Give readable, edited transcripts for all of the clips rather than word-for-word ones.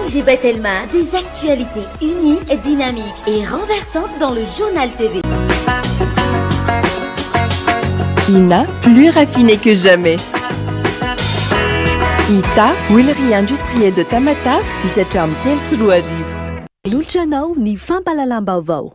ONG Batelma, des actualités uniques, dynamiques et renversantes dans le Journal TV. Ina, plus raffiné que jamais. Ita, huilerie industrielle de Tamatave, misy hatramin'ny 2003. Manolotra anao ny fampahalalam-baovao.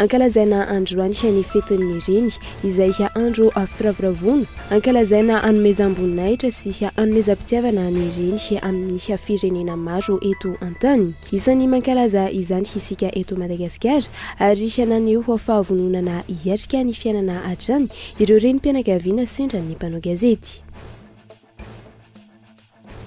Ankalazaina androany ny fetin'ny reny, izay andro firavoravoana. Ankalazaina hanomezam-boninahitra sy hanomezam-pitiavana ny reny amin'ny firenena maro eto an-tany. Isan'ny mankalaza izany isika eto Madagasikara ary naneho fahavononana hiatrika ny fiainana hatrany ireo renim-pianakaviana sendra ny mpanao gazety.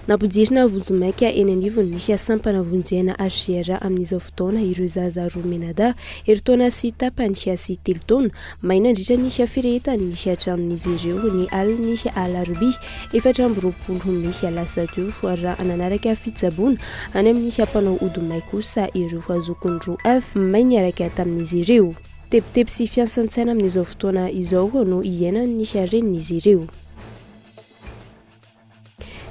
Nampidirina vonjimaika eny anivon'ny sampana vonjy aina HCR amin'izao fotoana ireo zaza roa mianadahy, herintaona sy tapany sy telo taona, may nandritra ny firehetan'ny tranon'izy ireo ny alin'ny alarobia 24 mey lasa teo raha nanaraka fitsaboana any amin'ny mpanao ody may kosa ireo zokiny roa hafa may niaraka tamin'izy ireo. Tebiteby sy fiansan-tsaina amin'izao fotoana izao no iainan'ny renin'izy ireo.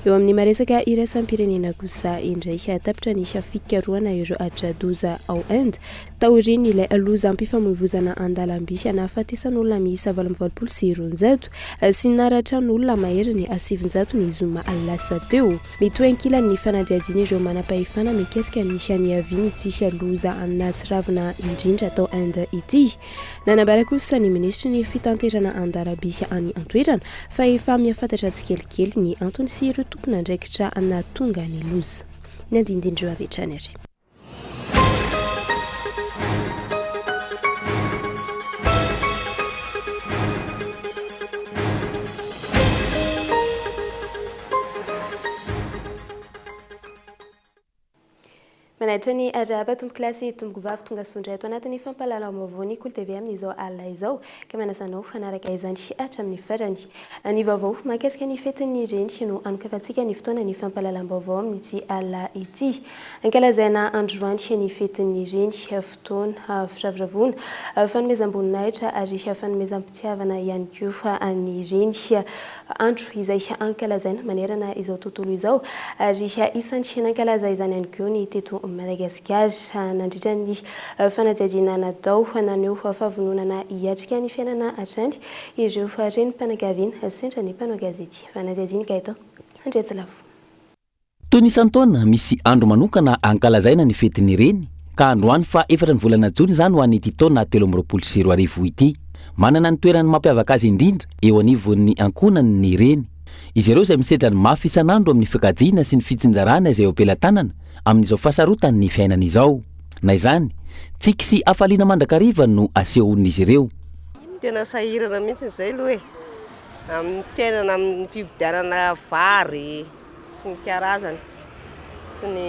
Eo amin'ny maresaka iraisam-pirenena kosa indray, tapitra ny fikarohana ireo tra-doza ao Inde taorian'ilay lozam-pifamoivozana an-dalamby nahafatesan'olona miisa 288 sy naratran'olona maherin'ny 900 ny zoma lasa teo. Mitohy ankilany ny fanadihadian'ireo manam-pahefana mikasika ny niavian'ity loza nahatsiravina indrindra tao Inde ity. Nanambara kosa ny minisitry ny fitanterana an-dalamby any an-toerana fa efa mihafantatra tsikelikely ny antony sy ireo tompon'andraikitra nahatonga ny loza. Ny andinindin'ireo avy hatrany ary. Manaitra ny arahaba tompokolahy sy tompokovavy tonga soa indray ato anatin'ny fampahalalam-baovao ny Kolo TV amin'izao alina izao ka manasa anao hanaraka izany hatramin'ny farany. Ny vaovao mahakasika ny fetin'ny reny no anokafantsika ny fotoana ny fampahalalam-baovao amin'ity alina ity. Ankalazaina androany ny fetin'ny reny, fotoana firavoravoana, fanomezam-boninahitra ary fanomezam-pitiavana ihany koa ny reny. Andro izay ankalazaina manerana izao tontolo izao ary isan'ny nankalaza izany ihany koa ny teto Madagasikara. Nandritra ny fanadihadiana natao, naneho fahavononana hiatrika ny fiainana hatrany ireo renim-pianakaviana sendra ny mpanao gazety. Fanadihadiana Gaëtan Andriatsilavo. Toy ny isan-taona, misy andro manokana ankalazaina ny fetin'ny reny, ka androany faha efatra ny volana jona izany ho an'ity taona 2023 ity. Manana ny toerany mampiavaka azy indrindra eo anivon'ny ankohonany ny reny. Izy ireo izay misedra ny mafy isan'andro amin'ny fikajiana sy ny fitsinjarana izay eo am-pelatanana amin'izao fahasarotan'ny fiainana izao. Na izany, tsiky sy hafaliana mandrakariva no asehon'izy ireo. Tena sahirana mihitsy izay aloha e, amin'ny fiainana, amin'ny fividianana vary. sy ny karazany sy ny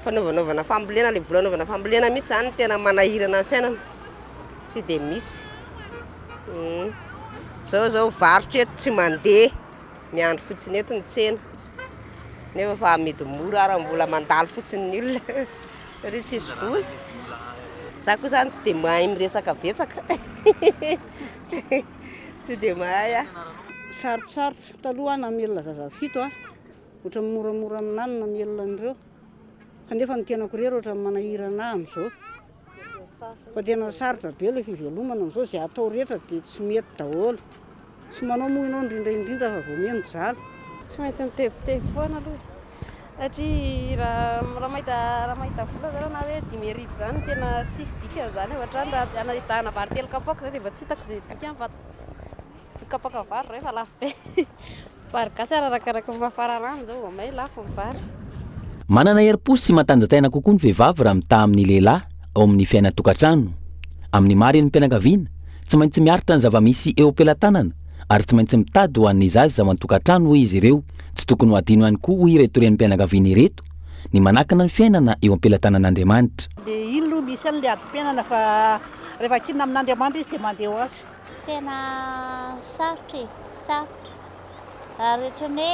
fanaovanaovana fambolena, ilay vola anaovana fambolena mihitsy izany no tena manahirana ny fiainana, tsy dia misy, izao zao varotra eto tsy mandeha, miandry fotsiny eto ny tsena nefa efa amidy mora ary mbola mandalo fotsiny ny olona satria tsisy vola, za koa zany tsy dia mahay miresaka betsaka tsy dia mahay aho. Sarotsarotra. Taloha aho namelona zaza fito a, ohatran'ny moramora aminà ny namelona an'ireo, fa nefa ny tenako irery ohatran'ny manahirana ahy amin'izao, fa tena sarotra be ilay fivelomana amin'izao, izay atao rehetra dia tsy mety daholo, tsy manao moa ianao indrindra indrindra fa vao miha mijaly. Tsy maintsy mitebiteby foana aloha e, satria raha raha mahita raha mahita vola zany na hoe 5000 zany tena tsisy dikany zany ao an-trano, raha anahitana vary telo kapoaka zay dia efa tsy hitako izay dikany fa Kapoaka vary izao efa lafo be. Vary gasy ary arakaraka ny fahafararano izao vao may lafo ny vary. Manana herim-po sy matanjatsaina kokoa ny vehivavy raha mitaha amin'ny lehilahy ao amin'ny fiainan-tokantrano. Amin'ny maha renim-pianakaviana, tsy maintsy miaritra ny zava-misy eo am-pelatanana ary tsy maintsy mitady ho an'ny zaza ao an-tokantrano hoy izy ireo. Tsy tokony ho adino ihany koa hoy ireto renim-pianakaviana ireto ny manakana ny fiainana eo am-pelatanan'Andriamanitra. Dia iny aloha misy an'ilay adim-piainana fa rehefa ankinina amin'Andriamanitra izy dia mandeha ho azy. Tena sarotra e, sarotra. Ary ohatran'ny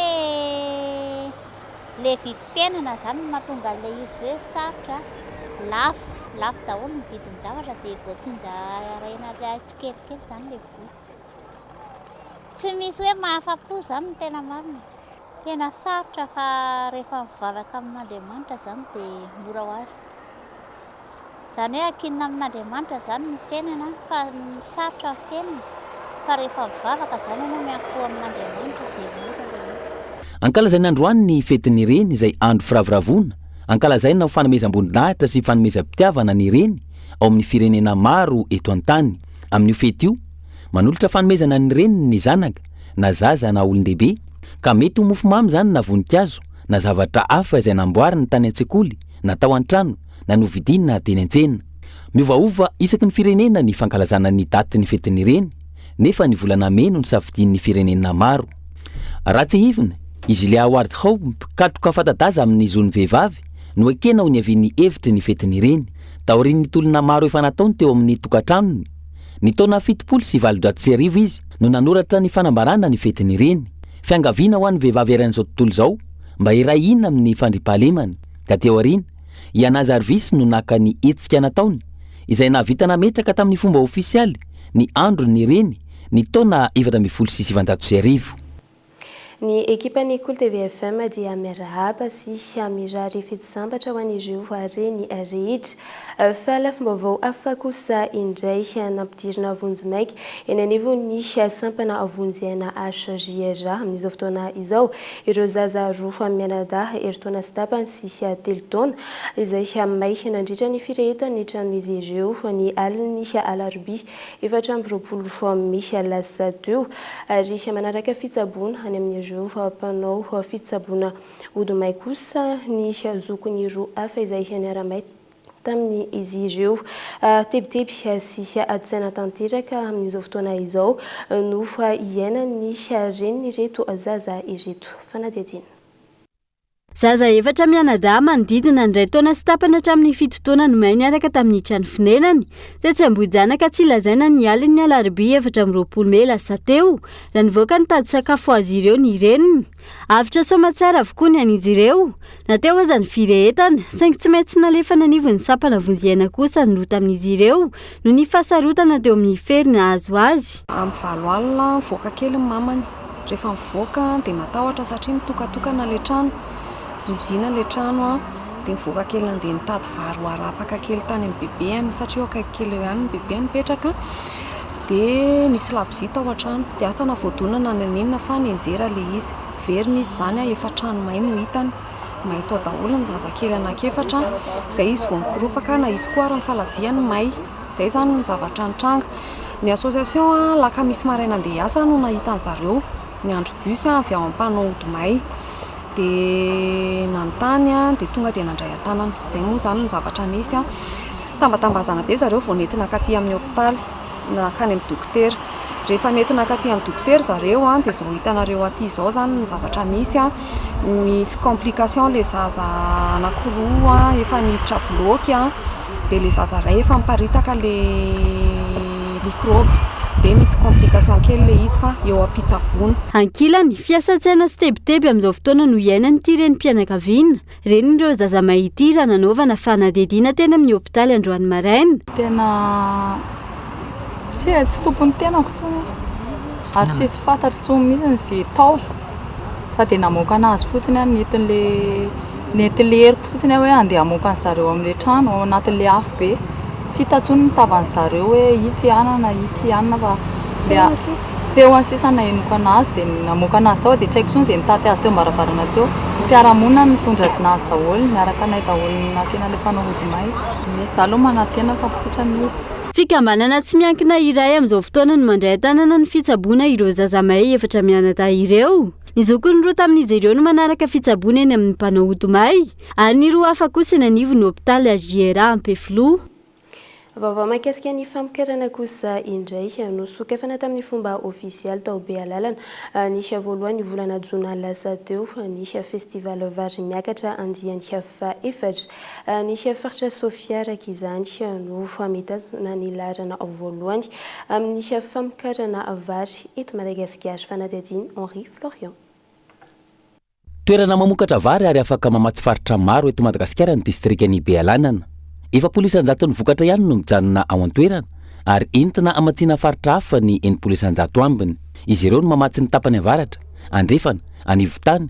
hoe Ilay vidim-piainana izany no mahatonga an'ilay izy hoe sarotra, lafo, lafo daholo ny vidin-javatra dia voatsinjaraina tsikelikely izany ilay vola. Tsy misy hoe mahafa-po izany ny tena marina. Tena sarotra fa rehefa mivavaka amin'Andriamanitra izany dia mora ho azy. Izany hoe ankinina amin'Andriamanitra izany ny fiainana fa sarotra ny fiainana fa rehefa mivavaka izany ianao miankoho amin'Andriamanitra dia mora ilay izy. Ankalazaina androany ny fetin'ny reny izay andro firavoravoana, ankalazaina ho fanomezam-boninahitra sy fanomezam-pitiavana ny reny ao amin'ny firenena maro eto an-tany. Amin'io fety io, manolotra fanomezana ny reniny ny zanaka, na zaza na olon-dehibe, ka mety ho mofomamy izany na voninkazo na zavatra hafa izay namboariny tany an-tsekoly na tao an-trano na novidiana teny an-tsena. Miovaova isaky ny firenena ny fankalazana ny datin'ny fetin'ny reny, nefa ny volana mey no nosafidian'ny firenena maro. Raha tsiahivina, i Julia Howard Howe, mpikatroka fanta-daza amin'ny zon'ny vehivavy, no ekena ho niavian'ny hevitry ny fetin'ny reny, taorian'ny tolona maro efa nataony teo amin'ny tokantranony. Ny taona 1870 izy no nanoratra ny fanambarana ny fetin'ny reny, fiangaviana ho an'ny vehivavy eran'izao tontolo izao mba hiray hina amin'ny fandriampahalemana. Taty aoriana, i Anna Jarvis no naka ny hetsika nataony, izay nahavita nametraka tamin'ny fomba ofisialy ny Andron'ny Reny ny taona 1914. Ny ekipan'ny Kolo TV FM dia miarahaba sy mirary fety sambatra ho an'ireo reny rehetra. Fa lafim-baovao hafa kosa indray nampidirina vonjimaika eny anivon'ny sampana vonjy aina HJRA amin'izao fotoana izao ireo zaza roa mianadahy herintaona sy tapany sy telo taona izay may nandritra ny firehetan'ny tranon'izy ireo ny alin'ny alarobia 24 mey lasa teo ary manaraka fitsaboana any amin'ireo mpanao fitsaboana ody may kosa ny zokiny roa hafa izay niara-may tamin'izy ireo. Tebiteby sy ady-tsaina tanteraka amin'izao fotoana izao no iainan'ny renin'ireto zaza ireto. Fanadihadiana. Zaza efatra mianadahy manodidina ny iray taona sy tapany hatramin'ny fito taona no may niaraka tamin'ny trano fonenany tetsy Ambohijanaka Tsilazaina ny alin'ny alarobia 24 mey lasa teo raha nivoaka nitady sakafo ho azy ireo ny reniny. Avotra soamatsara avokoa ny an'izy ireo, na teo aza ny firehetana, saingy tsy maintsy nalefa nanivon'ny sampana vonjy aina kosa ny roa tamin'izy ireo noho ny fahasarotana teo amin'ny fery nahazo azy. Amin'ny valo alina mivoaka kely ny mamany, rehefa mivoaka dia matahotra satria mitokatokana ilay trano, nidina ilay trano dia nivoaka kely nandeha nitady vary ho arapaka kely tany amin'ny bebeany satria eo akaiky kely eo ihany ny bebeany mipetraka. Dia nisy labozia tao an-trano. Dia asa na voadona na naninona fa nianjera ilay izy. Verina izy izany, efa trano may no hitany. May tao daholo ny zazakely anankiefatra. Izay izy vao nikoropaka, na izy koa ary ny faladiany may. Izay izany ny zavatra nitranga. Ny association alakamisy maraina andeha hiasa no nahita an'zareo. Niandry bus avy ao Ampanao hody may. Dia nanontany dia tonga dia nandray an-tanana. Izay moa izany ny zavatra nisy. Tambatambazana be zareo vao nentina nankaty amin'ny hopitaly, nankany amin'ny dokotera. Rehefa nentina nankaty amin'ny dokotera zareo dia izao hitanareo aty izao izany ny zavatra misy. Misy complication ilay zaza anankiroa efa niditra bloky dia ilay zaza iray efa miparitaka ilay microbe. Dia misy complication kely ilay izy fa eo am-pitsaboana. Ankilany, fiasan-tsaina sy tebiteby amin'izao fotoana no iainan'ity renim-pianakaviana. Renin'ireo zaza may ity raha nanaovana fanadihadiana teny amin'ny hopitaly androany maraina. Tena tsy e, tsy tompon'ny tenako intsony aho ary tsisy fantatro intsony mihitsy izay tao fa dia namoaka anazy fotsiny aho nentin'ilay nentin'ilay heriko fotsiny aho hoe andeha hamoaka an'i zareo amin'ilay trano ao anatin'ilay afo be. Tsy hita intsony ny tavan'i zareo hoe itsy anana itsy anona fa feo any sisa nahenoako anazy dia namoaka anazy tao dia tsy haiko intsony izay nitaty azy teo am-baravarana teo. Ny mpiara-monina no nitondra anazy daholo, niaraka anay daholo nakena ilay mpanao ody may. Ie, za aloha manantena fa sitrana izy. Fikambanana tsy miankina iray amin'izao fotoana no mandray an-tanana ny fitsaboana ireo zaza may efatra mianadahy ireo. Ny zokiny roa tamin'izy ireo no manaraka fitsaboana eny amin'ny mpanao ody may ary ny roa hafa kosa eny anivon'ny hopitaly HJRA Ampefiloha. Vaovao mahakasika ny famokarana kosa indray nosokafana tamin'ny fomba ofisialy tao Bealalana ny voalohan'ny volana jona lasa teo ny festival Vary Miakatra andiany fahefatra. Ny faritra Sofia araka izany no mitazona ny laharana voalohany amin'ny famokarana vary eto Madagasikara. Fanadihadian'i Henri Florian. Toerana mamokatra vary ary afaka mamatsy faritra maro eto Madagasikara ny distrikan'i Bealanana. 40 isan-jaton'ny vokatra ihany no mijanona ao an-toerana ary entina hamatsiana faritra hafa ny 60 isan-jato ambiny. Izy ireo no mamatsy ny tapany avaratra, andrefana, anivontany,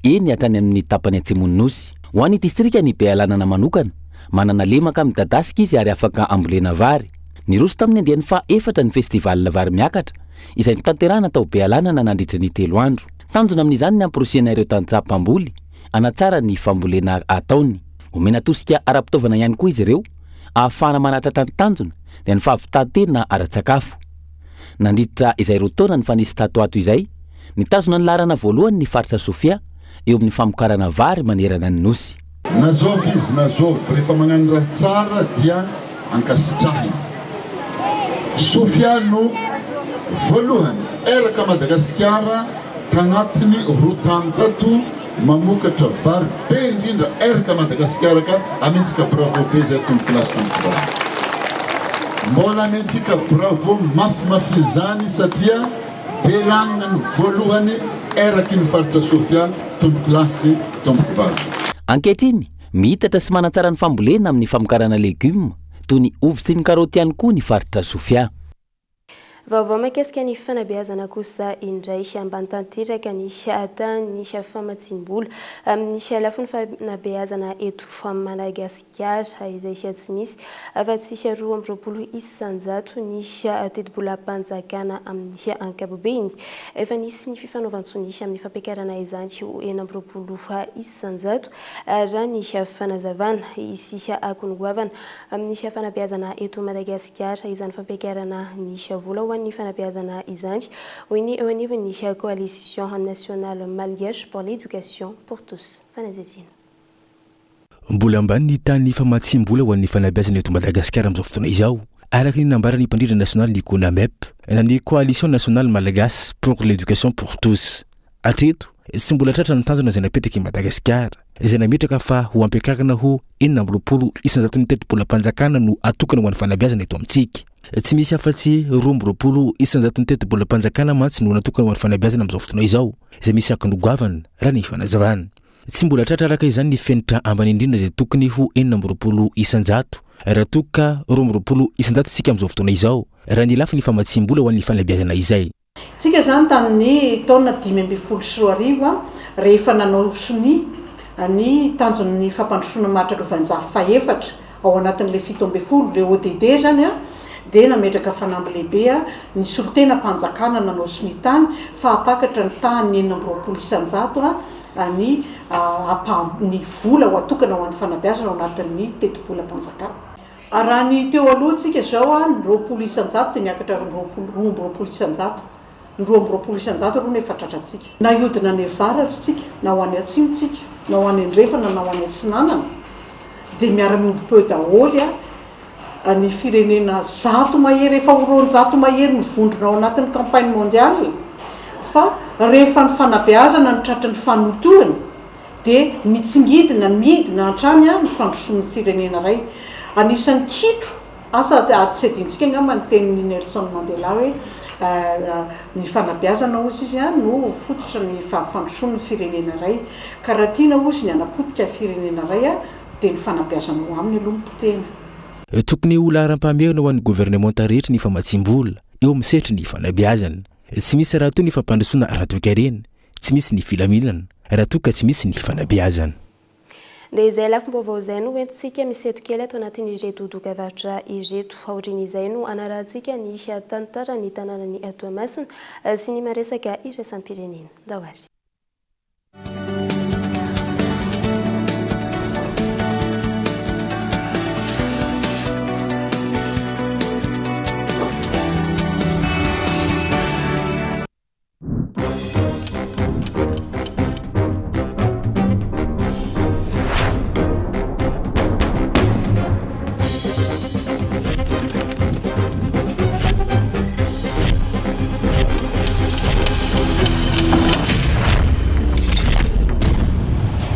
eny hatrany amin'ny tapany atsimon'ny Nosy. Ho an'ny distrikan'i Bealanana manokana, manana lemaka midadasika izy ary afaka ambolena vary. Niroso tamin'ny andiany faha efatra ny Festival Vary Miakatra, izay notanterahina tao Bealanana nandritra ny telo andro. Tanjona amin'izany ny hamporisihana ireo tantsaha mpamboly hanatsara ny fambolena ataony. Omena tosika ara-pitaovana ihany koa izy ireo ahafahana manatratra ny tanjona dia ny fahavitan-tena ara-tsakafo. Nandritra izay roa taona nifanesy tato ato izay, nitazona ny laharana voalohany ny faritra Sofia eo amin'ny famokarana vary manerana ny Nosy. Na zovy izy na zovy, rehefa magnano raha tsara dia ankasitrahina. Sofia no voalohany eraka Madagasikara tagnatiny roa tano tato mamokatra vary be indrindra eraka Madagasikara ka amentsika bravo be zay tompokolahy sy tompokovavy. Mbola amentsika bravo mafimafy izany satria Belanina no voalohany eraky ny faritra Sofia tompokolahy sy tompokovavy. Ankehitriny, miitatra sy manatsara ny fambolena amin'ny famokarana legioma toy ny ovy sy ny karaoty ihany koa ny faritra Sofia. Vaovao mahakasika ny fanabeazana kosa indray. Ambany tanteraka ny tahan'ny famatsiam-bola amin'ny lafiny fanabeazana eto Madagasikara. Gasikara, izay tsy misy afa-tsy 22 isanjato ny tetibolam-panjakana amin'ny ankapobeny. Efa nisy ny fifanaovan-tsonia amin'ny fampiakarana izany ho 26 isanjato, raha ny fanazavana. Hisy akony goavana amin'ny fanabeazana eto Madagasikara izany fampiakarana ny vola ho an'ny fanabeazana izany, hoy ny eo anivon'ny Coalition nationale malgache pour l'éducation pour tous. Fanadihadiana. Mbola ambany ny tahan'ny famatsiam-bola ho an'ny fanabeazana eto Madagasikara amin'izao fotoana izao, araka ny nambaran'ny mpandrindra nasionaly ny Conamep, na ny Coalition nationale malagasy pour l'éducation pour tous. Hatreto, tsy mbola tratra ny tanjona izay napetrak'i Madagasikara, izay nametraka fa ho ampiakarina ho 26 isan-jaton'ny tetibolam-panjakana no atokana ho an'ny fanabeazana eto amintsika. Tsy misy afa-tsy 22 isan-jaton'ny tetibolam-panjakana mantsy no natokana ho an'ny fanabeazana amin'izao fotoana izao, izay misy akony goavana, raha ny fanazavana. Tsy mbola tratra araka izany ny fenitra ambany indrindra izay tokony ho 26% raha toa ka 22% isika amin'izao fotoana izao, raha ny lafiny famatsiam-bola ho an'ny fanabeazana izay. Isika izany tamin'ny taona 2015 rehefa nanao sonia ny tanjon'ny fampandrosoana maharitra lovainjafy fahefatra ao anatin'ilay 17, ilay ODD izany dia nametraka fanamby lehibe ny solontenam-panjakana nanao sonia tany fa hampakatra ny tahan'ny 26% ny ny vola ho atokana ho an'ny fanabeazana ao anatin'ny tetibolam-panjakana. Raha ny teo aloha tsika izao, ny 20% dia niakatra 22, 22%. Ny 22% aloha no efa tratrantsika. Na hiodina any avaratra isika, na ho any atsimo tsika, na ho any andrefana na ho any atsinanana, dia miara-miombom-peo daholo ny firenena zato mahery, efa ho 200 mahery mivondrona ao anatin'ny campagne mondiale, fa rehefa ny fanabeazana no tratry ny fanotorana, dia mitsingidina, midina hatrany ny fandrosoan'ny firenena iray. Anisan'ny kitro Asa tsy adinontsika angamba ny tenin'i Nelson Mandela hoe ny fanabeazana hozy izy no fototry ny fandrosoan'ny firenena iray. Ka raha tiana hozy ny hanapotika firenena iray dia ny fanabeazana ao aminy aloha no potehina. Tokony ho laharam-pahamehana ho an'ny governemanta rehetra ny famatsiam-bola eo amin'ny sehatry ny fanabeazana. Tsy misy rahateo ny fampandrosoana ara-toekarena, tsy misy ny filaminana raha toa ka tsy misy ny fanabeazana. Dia izay lafim-baovao izay no hoentintsika miseto kely ato anatin'ireto dokavarotra ireto. Aorian'izay no hanarahantsika ny tantaran'ny tanànan'i Toamasina sy ny maresaka iraisam-pirenena. Ndao ary.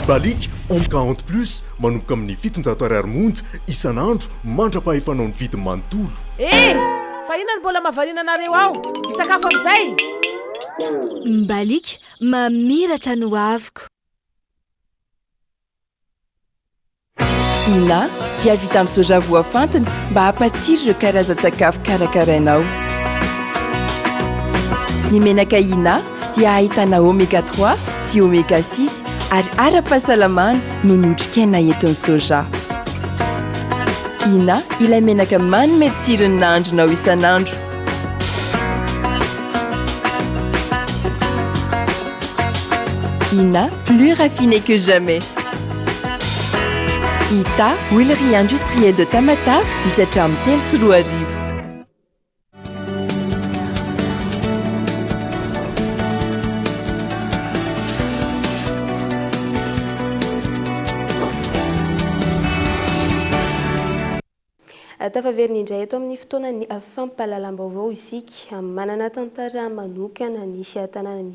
Balic Home 40 plus manomboka amin'ny 700 ariary monja isan'andro mandra-pahefanao ny vidiny manontolo. Eh! Fa inona no mbola mahavariana anareo ao? Hisakafo amin'izay? Mbaliaka, mamiratra ny hoaviko. Ina dia vita amin'ny soja voafantina mba hampatsiro ireo karazan-tsakafo karakarainao. Ny menaka Ina dia ahitana oméga 3 sy oméga 6 ary ara-pahasalamana noho ny otrikaina entin'ny soja. Ina ilay menaka manome tsiro ny nahandronao isan'andro. Ina, plus raffiné que jamais. Ita, huilerie industrielle de Tamatave, misy hatramin'ny 2003. Tafaverina indray eto amin'ny fotoanan'ny fampahalalam-baovao isika. Manana tantara manokana ny tanànan'i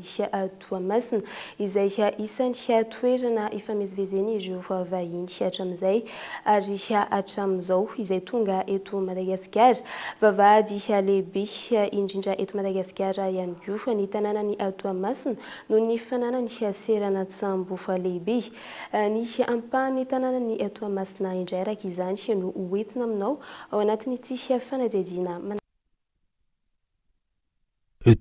Toamasina, izay isan'ny toerana ifamezivezen'ireo vahiny hatramin'izay ary hatramin'izao izay tonga eto Madagasikara. Vavahady lehibe indrindra eto Madagasikara ihany koa ny tanànan'i Toamasina noho ny fananany seranan-tsambo lehibe. Ny ampahan'ny tanànan'i Toamasina indray araka izany no hoentina aminao ao anatin'ity fanadihadiana manaraka.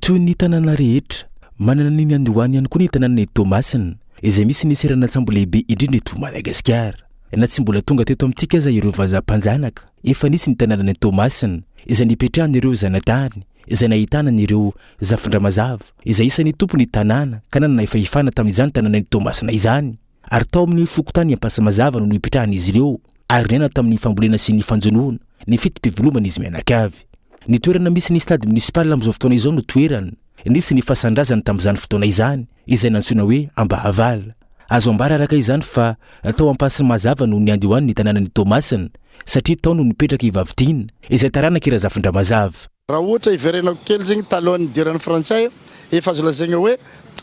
Toy ny tanàna rehetra, manana ny niandohany ihany koa ny tanànan'i Toamasina, izay misy ny seranan-tsambo lehibe indrindra eto Madagasikara. Na tsy mbola tonga teto amintsika aza ireo vazaha mpanjanaka, efa nisy ny tanànan'i Toamasina, izay nipetrahan'ireo zanatany, izay nahitana an'ireo Zafindramazava, izay isan'ny tompon'ny tanàna ka nanana fahefana tamin'izany tanànan'i Toamasina izany, ary tao amin'ny fokontany Ampasimazava no nipetrahan'izy ireo, ary niaina tamin'ny fambolena sy ny fanjonoana, ny fetim-piveloman'izy mianakavy. Ny toerana misy ny stade municipal amin'izao fotoana izao no toerana nisy ny fasan-drazany tamin'izany fotoana izany, izay nantsoina hoe Ambahavala. Azo ambara araka izany fa tao Ampasimazava no niandohany ny tanànan'i Toamasina, satria tao no nipetraka i Vavidiana, izay taranak'i Razafindramazava. Raha ohatra hiverenako kely zegny talohan'ny nidiran'ny frantsay, efa azo lazaigna hoe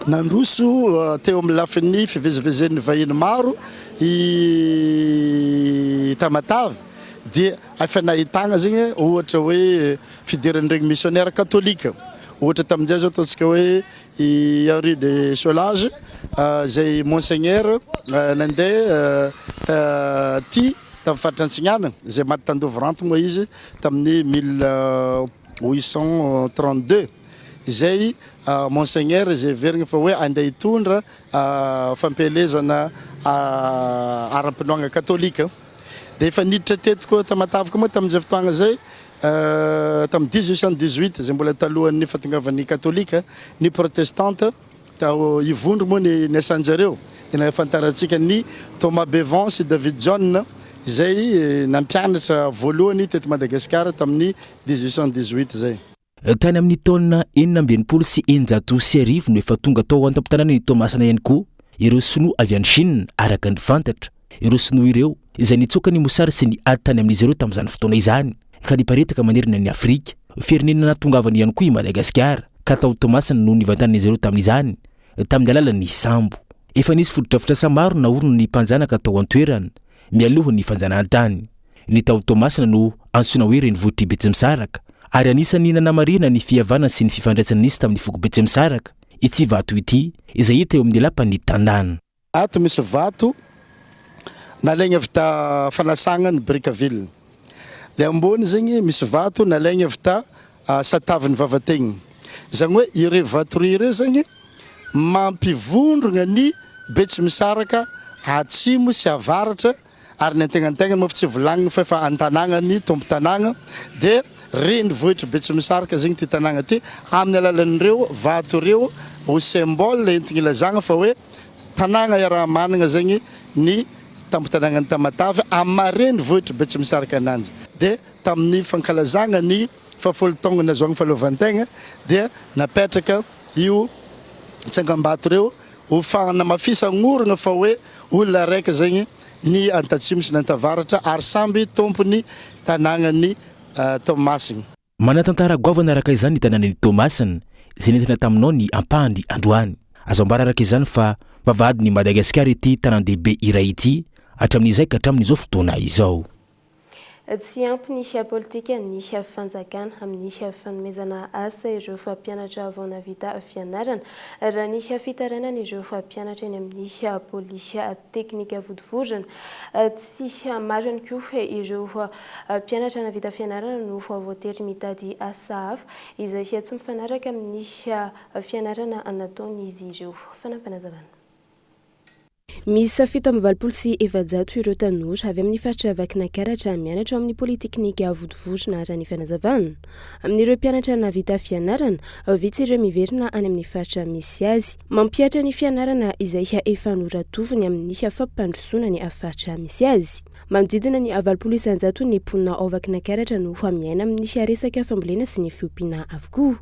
nandroso teo amin'ny lafiny fivezivezen'ny vahiny maro i Tamatave dia efa nahitagna zegny ohatra hoe fidiran'iregny missionnaire katolika, ohatra tamin'izay zao ataontsika hoe i Henri de Solages izay monseigneur nandeha taty tamin'ny faritra Antsignana, izay maty tany moa izy tamin'ny 1832, izay Monseigneur izay heverina fa hoe andeha hitondra fampielezana ara-pinoagna katolika. Dia efa niditra teto koa Tamatave koa moa tamin'izay fotoagna izay, tamin'ny 1818, izay mbola talohan'ny fahatongavan'ny katolika, ny protestanta. Tao Ivondro moa ny niasan-jareo dia nahafantarantsika an'i Thomas Bevan sy David John izay nampianatra voalohany teto Madagasikara tamin'ny 1818 izay. Tany amin'ny taona 1666 no efa tonga tao an-tampon-tanànan'i Toamasina ihany koa ireo sinoa avy any Chine araka ny fantatra. Ireo sinoa ireo izay nitsoaka ny mosary sy ny ady tany amin'izy ireo tamin'izany fotoana izany ka niparitaka manerana an'i Afrika. Firenena nahatongavany ihany koa i Madagasikara ka tao Toamasina no nivantanan'izy ireo tamin'izany tamin'ny alalan'ny sambo. Efa nisy fotodrafitrasa maro naorina ny mpanjanaka tao an-toerana mialoha ny fanjanahantany. Ny tao Toamasina no antsoina hoe renivohitr'i Betsimisaraka ary anisan'ny nanamarihana ny fihavanana sy ny fifandraisana nisy tamin'ny foko Betsimisaraka ity vato ity izay hita eo amin'ny lapan'ny tanàna. Ato misy vato nalaigna avy ta fanasagna ny Brickaville. Le ambony zegny misy vato nalaigna avy ta Satavin'ny Vavategny. Zagny hoe ireo vato roy ireo zegny mampivondrogna ny Betsimisaraka atsimo sy avaratra ary ny antegnantegnany moa fa tsy volagniny fa efa an-tanàgna ny tompon-tanàgna dia renivohitr'i Betsimisaraka zegny ty tanàgna ty amin'ny alalan'ireo vato ireo ho symbole entigny ilazagna fa hoe tanàgna iaraha-managna zegny ny tampon-tanàgnan'i Tamatave amin'ny maha renivohitr'i Betsimisaraka ananjy dia tamin'ny fankalazagna ny fahafolo taogna nahazoagna fahaleovan-tegna dia napetraka io tsangambato ireo ho fanamafisagna orina fa hoe olona araiky zegny ny antatsimo sy ny antavaratra ary samby tompony tanàgnan'i Toamasina. Manan-tantara goavana araka izany ny tanànan'i Toamasina, izay nentina taminao ny ampahany androany. Azo ambara araka izany fa vavahadin'i Madagasikara ity tanàn-dehibe iray ity hatramin'izay ka hatramin'izao fotoana izao. Tsy ampy ny politikan'ny fanjakana amin'ny fanomezana asa ireo mpianatra vao nahavita fianarana, raha ny fitarainan'ireo mpianatra eny amin'ny Polyteknika Vontovorona. Tsy maro ihany koa ireo mpianatra nahavita fianarana no voatery mitady asa hafa izay tsy mifanaraka amin'ny fianarana nataon'izy ireo. Fanampinazavana. Miisa 487 ireo tanora avy amin'ny faritra Vakinankaratra mianatra ao amin'ny Politeknika Vontovorona raha ny fanazavana. Amin'ireo mpianatra nahavita fianarana, vitsy ireo miverina any amin'ny faritra misy azy. Mampihatra ny fianarana izay efa noratoviny amin'ny fampandrosoana ny faritra misy azy. Manodidina ny 80 isan-jaton'ny mponina ao Vakinankaratra no miaina amin'ny resaka fambolena sy ny fiompiana avokoa.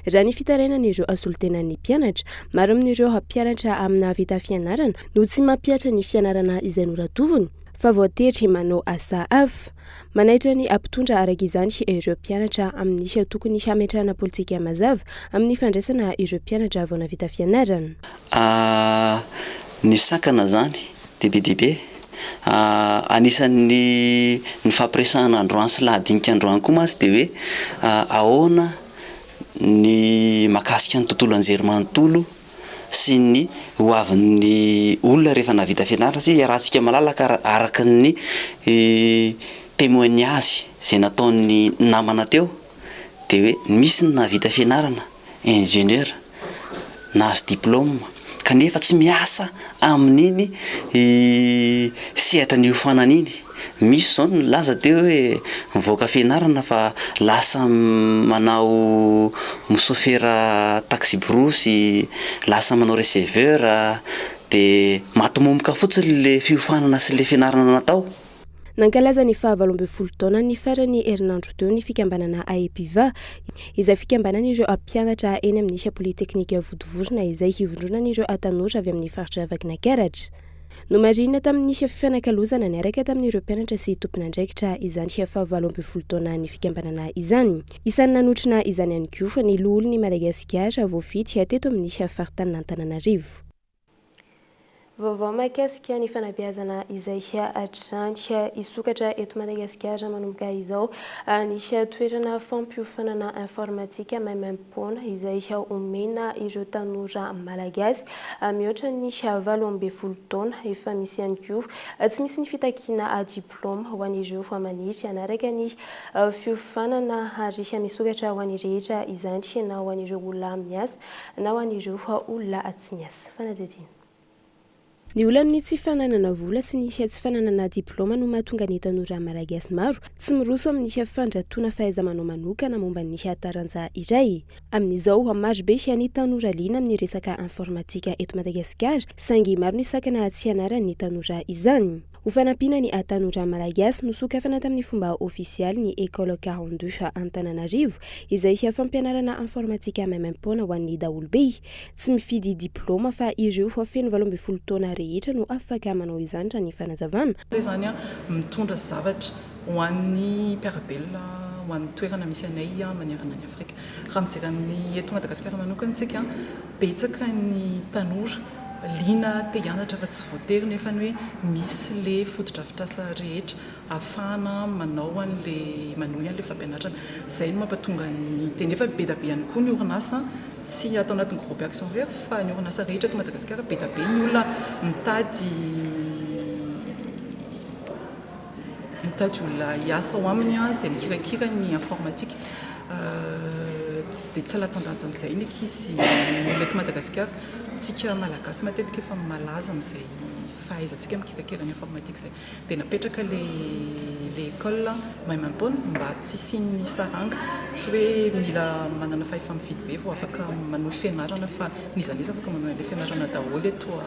Raha ny fitarainan'ireo solontenan'ny mpianatra, maro amin'ireo mpianatra nahavita fianarana no tsy mampihatra ny fianarana izay noratoviny fa voatery manao asa hafa. Manaitra ny mpitondra araka izany ireo mpianatra amin'ny tokony hametrahana politika mazava amin'ny fandraisana ireo mpianatra vao nahavita fianarana. Ny sakana izany dia be dia be. Anisan'ny nifampiresahana androany sy lahadinika androany koa mantsy dia hoe ahoana ny mahakasika ny tontolo anjerimanontolo sy ny ho avin'ny olona rehefa nahavita fianarana satria iarahantsika malalaka araka ny témoignage izay nataon'ny namana teo dia hoe misy ny nahavita fianarana ingénieur, nahazo diplôme kanefa tsy miasa amin'iny sehatra niofanana iny. Misy izao ny nilaza teo hoe mivoaka fianarana fa lasa manao misôfera taxi-brousse, lasa manao receveur, dia maty momoka fotsiny ilay fiofanana sy ilay fianarana natao. Nankalaza ny faha 18 taonany ny faran'ny herinandro teo ny fikambanana AEPIVA, izay fikambanan'ireo mpianatra eny amin'ny Polyteknika Vontovorona izay hivondronan'ireo tanora avy amin'ny faritra Vakinankaratra. Nomarihina tamin'ny fifanakalozana niaraka tamin'ireo mpianatra sy tompon'andraikitra izany faha 18 taonan'ny fikambanana izany. Isan'ny nanotrona izany ihany koa ny loholon'i Madagasikara voafidy teto amin'ny faritanin'Antananarivo. Vaovao mahakasika ny fanabeazana izay hatrany. Hisokatra eto Madagasikara manomboka izao ny toerana fampiofanana informatika maimaimpoana izay omena ireo tanora malagasy mihoatra ny 18 taona. Efa misy ihany koa tsy misy ny fitakiana diplaoma ho an'ireo maniry hanaraka ny fiofanana ary misokatra ho an'ny rehetra izany na ho an'ireo olona miasa na ho an'ireo olona tsy miasa. Fanadihadiana. Ny olan'ny tsy fananana vola sy ny tsy fananana diplaoma no mahatonga ny tanora malagasy maro tsy miroso amin'ny fandratoana fahaiza-manao manokana momba ny taranja iray. Amin'izao, marobe ny tanora liana amin'ny resaka informatika eto Madagasikara, saingy maro ny sakana tsy ianaran'ny tanora izany. Ho fanampiana ny tanora malagasy, nosokafana tamin'ny fomba ofisialy ny École 42 Antananarivo, izay fampianarana informatika maimaimpoana ho an'ny daholobe. Tsy mifidy diplaoma fa ireo feno 18 taona rehetra no afaka manao izany raha ny fanazavana. Izay izany mitondra zavatra ho an'ny mpiara-belona, ho an'ny toerana misy anay manerana an'i Afrika. Raha mijery an'ny eto Madagasikara manokana isika, betsaka ny tanora liana te hianatra fa tsy voatery nefa ny hoe misy le fotodrafitrasa rehetra ahafahana manao an'le manohy an'le fampianatrana. Izay no mampatonga ny dia nefa be dia be ihany koa ny orinasa tsy ato anatin'ny groupe action irery fa ny orinasa rehetra eto Madagasikara be dia be ny olona mitady mitady olona hiasa ao aminy izay mikirakira ny informatique. Dia tsy latsa-danja amin'izay ny ankizy ny olona eto Madagasikara. Tsika Malagasy matetika efa malaza amin'izay fahaizantsika mikirakira ny informatique izay. Dia napetraka ilay ilay école maimaimpoana mba tsy hisian'ny saranga. Tsy hoe mila manana fahefa-mividy be vao afaka manohy fianarana fa n'iza n'iza afaka manohy an'ilay fianarana daholo eto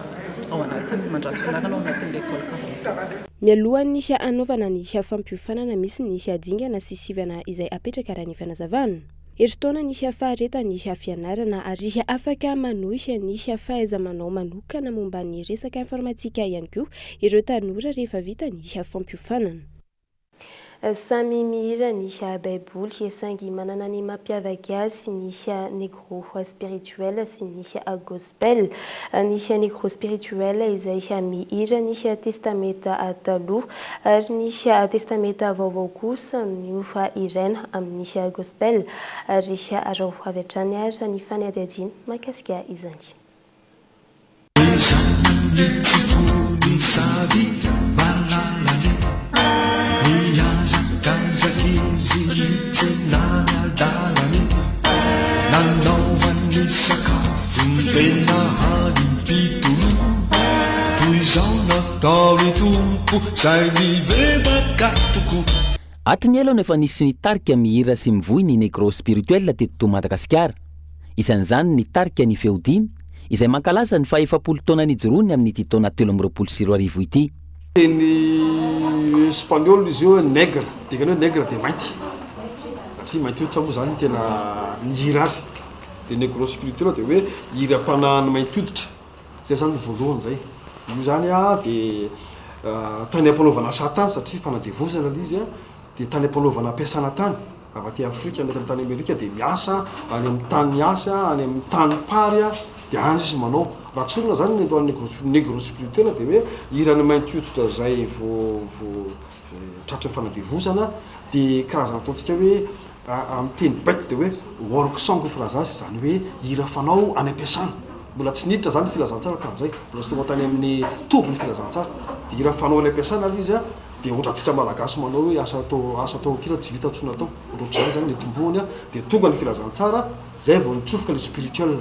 ao anatiny, mandrato fianarana ao anatin'ilay école 42. Mialohan'ny hanaovana ny fampiofanana misy ny dingana sy sivana izay apetraka raha ny fanazavana. Herintaona ny faharetan'ny fianarana ary afaka manohy ny fahaiza-manao manokana momba ny resaka informatika ihany koa ireo tanora rehefa vita ny fampiofanana. Samy mihira ny Baiboly, saingy manana ny mampiavaka azy ny Negro Spirituel sy ny Gospel. Ny Negro Spirituel izay mihira ny Testamenta Taloha, ary ny Testamenta Vaovao kosa no hiraina amin'ny Gospel. Ary araho avy hatrany ary ny fanadihadiana mahakasika izany. Hatry ny ela no efa nisy nitarika mihira sy mivoy ny Negro Spirituel teto Madagasikara. Isan'izany ny tarika Ny Feo Dimy, izay mankalaza ny fahefapolo taona nijoroany amin'ity taona 2023 ity. Teny espagnol izy io hoe nègre, dikany hoe nègre dia mainty, satria mainty hoditra moa zany no tena nihira azy, dia negro spirituel dia hoe hiram-panahin'ny mainty hoditra, zay zany ny voalohany zay, io zany an dia tany am-panaovana asa tany satria fanadevozana ilay izy an, dia tany am-panaovana ampiasana tany, avy aty Afrika nentina tany Amerika dia miasa any amin'ny tany asa, any amin'ny tany pary dia any izy manao. Raha tsorina zany ny andohan'ny negro negro spirituel dia hoe hiran'ny mainty hoditra izay vao vao tratry ny fanadevozana dia karazana ataontsika hoe amin'ny teny baiko dia hoe work song filaza azy, izany hoe hira fanao any am-piasana. Mbola tsy niditra zany ny filazantsara tamin'izay, mbola tsy tonga tany amin'ny toby ny filazantsara. Dia hira fanao any am-piasana ilay izy an. Dia ohatrantsika malagasy manao hoe asa atao asa atao an-kira tsy vita tsy natao. Ohatrohatr'izany zany ny nitomboany an, dia tonga ny filazantsara, zay vao nitsofoka le spirituel.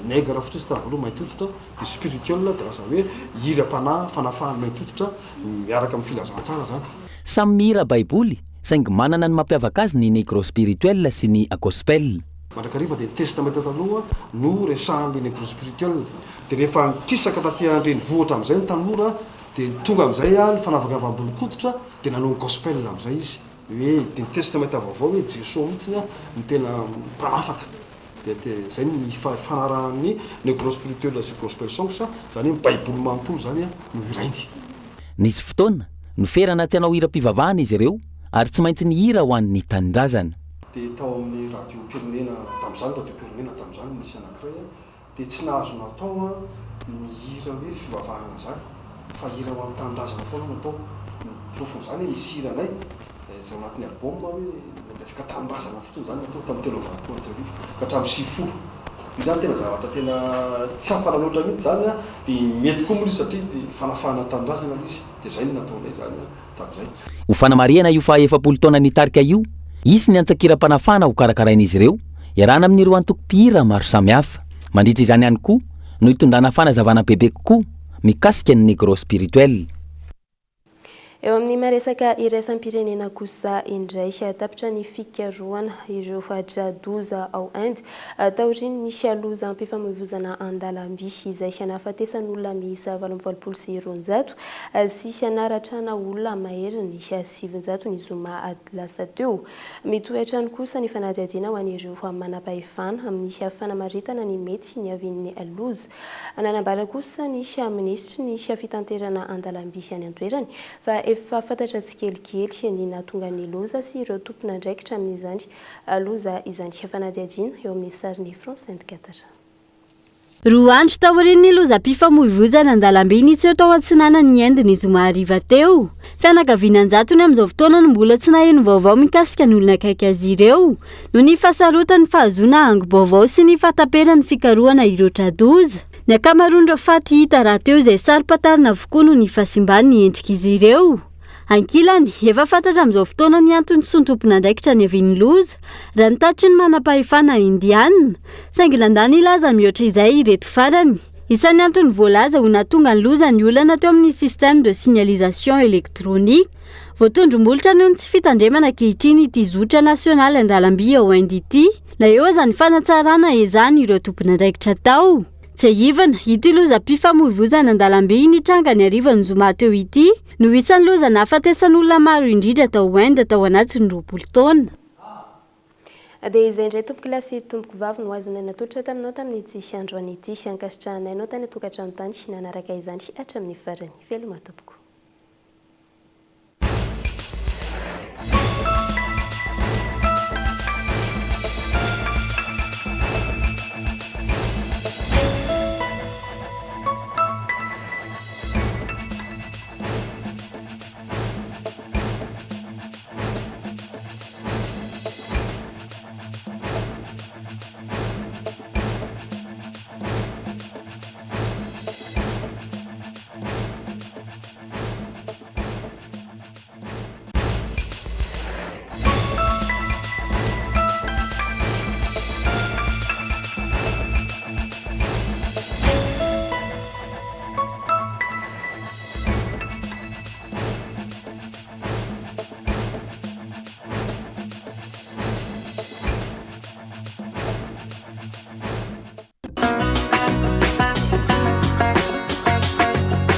Nègre fotsiny izy tamin'ny voalohany mainty hoditra, dia spirituel dia lasa hoe hiram-panahy fanafahana mainty hoditra miaraka amin'ny filazantsara zany. Samy mihira baiboly, saingy manana ny mampiavaka azy ny negro spirituel sy ny gospel. Mandrakariva dia ny testamenta taloha no resahan'ilay negro spirituel. Dia rehefa nikisaka taty an-drenivohitra amin'izay ny tanora Dia tonga amin'izay ny fanavakavam-bolon-koditra dia nanao ny gospel amin'izay izy hoe dia ny testamenta vaovao hoe Jesoa mihitsy no tena mpanafaka. Dia dia izay ny ifanarahan'ny negro spirituel sy gospel songs, izany hoe ny baiboly manontolo izany no hirainy. Nisy fotoana, noferana tsy hanao hiram-pivavahana izy ireo ary tsy maintsy nihira ho an'ny tanindrazana. Dia tao amin'ny radiom-pirenena tamin'izany, radiom-pirenena tamin'izany nisy anankiray dia tsy nahazo natao an ny mihira hoe fivavahana zany fa hira ho an'ny tanindrazana foana no atao, ny porofon'izany hoe misy hiranay izay ao anatin'ny album hoe resaka tanindrazana fotsiny zany natao tamin'ny 2083 ka hatramin'ny 90, io zany tena zavatra tena tsy afana loatra mihitsy zany an, dia mety koa moa ilay izy satria fanafahana tanindrazana ilay izy dia zay no nataonay zany an. tamin'izay. Ho fanamarihana io faha 40 taonan'ny tarika io, hisy ny antsan-kiram-panafahana hokarakarain'izy ireo, iarahana amin'ireo antoko mpihira maro samihafa. Mandritra izany ihany koa no hitondrana fanazavana bebe kokoa mikasika ny Negro Spirituel. Eo amin'ny maha-resaka iraisam-pirenena kosa indray, tapitra ny fikarohana ireo tra-doza ao Inde taorian'ny lozam-pifamoivoizana an-dalamby izay nahafatesan'olona miisa 288. sy naharatrana olona maherin'ny 900 ny zoma lasa teo. Mitohy hatrany kosa ny fanadihadiana ho an'ireo manam-pahefana amin'ny fanamaritana ny mety niavian'ny loza. Nanambara kosa ny minisitry ny fitanterana an-dalamby any an-toerana fa efa fantatra tsikelikely ny nahatonga ny loza sy ireo tompon'andraikitra amin'izany loza izany. Fanadihadiana eo amin'ny sarin'ny France 24. Roa andro taorian'ny lozam-pifamoivoizana an-dalambe niseho tao atsinanan'i Inde ny zoma hariva teo. Fianakaviana an-jatony amin'izao fotoana no mbola tsy naheno vaovao mikasika ny olona akaiky azy ireo, noho ny fahasarotan'ny fahazoana angom-baovao sy ny fahataperan'ny fikarohana ireo tra-doza. Ny ankamaroan'ireo faty hita rahateo izay saro-pantarina avokoa noho ny fahasimban'ny endrik'izy ireo. Ankilany, efa fantatra amin'izao fotoana ny antony sy ny tompon'andraikitra niavian'ny loza, raha ny tatitry ny manam-pahefana indiana, saingy nandà ny hilaza mihoatra izay ireto farany. Isan'ny antony voalaza ho nahatonga ny loza ny olana teo amin'ny système de signalisation électronique. Voatondro-molotra noho ny tsy fitandremana ankehitriny ity zotra nasionaly an-dalamby ao Inde ity, na eo aza ny fanatsarana ezahan'ireo tompon'andraikitra atao. Tsiahivina, ity lozam-pifamoivoizana an-dalambe nitranga ny harivan'ny zoma teo ity no isan'ny loza nahafatesan'olona maro indrindra tao Inde tao anatin'ny 20 taona. Dia izay indray tompokolahy sy tompokovavy no azonay natolotra taminao tamin'ity androany ity. Ankasitrahanay anao tany an-tokantrano tany nanaraka izany hatramin'ny farany. Veloma tompoko.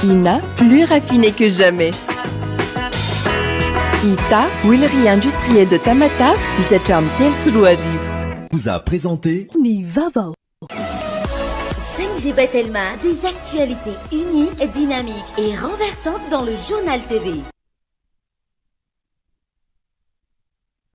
Ina, plus raffiné que jamais. Ita, huilerie industrielle de Tamatave, isa hatramin'ny 2003. Vous a présenté ny vaovao. 5G by Telma, des actualités uniques, dynamiques et renversantes dans le journal TV.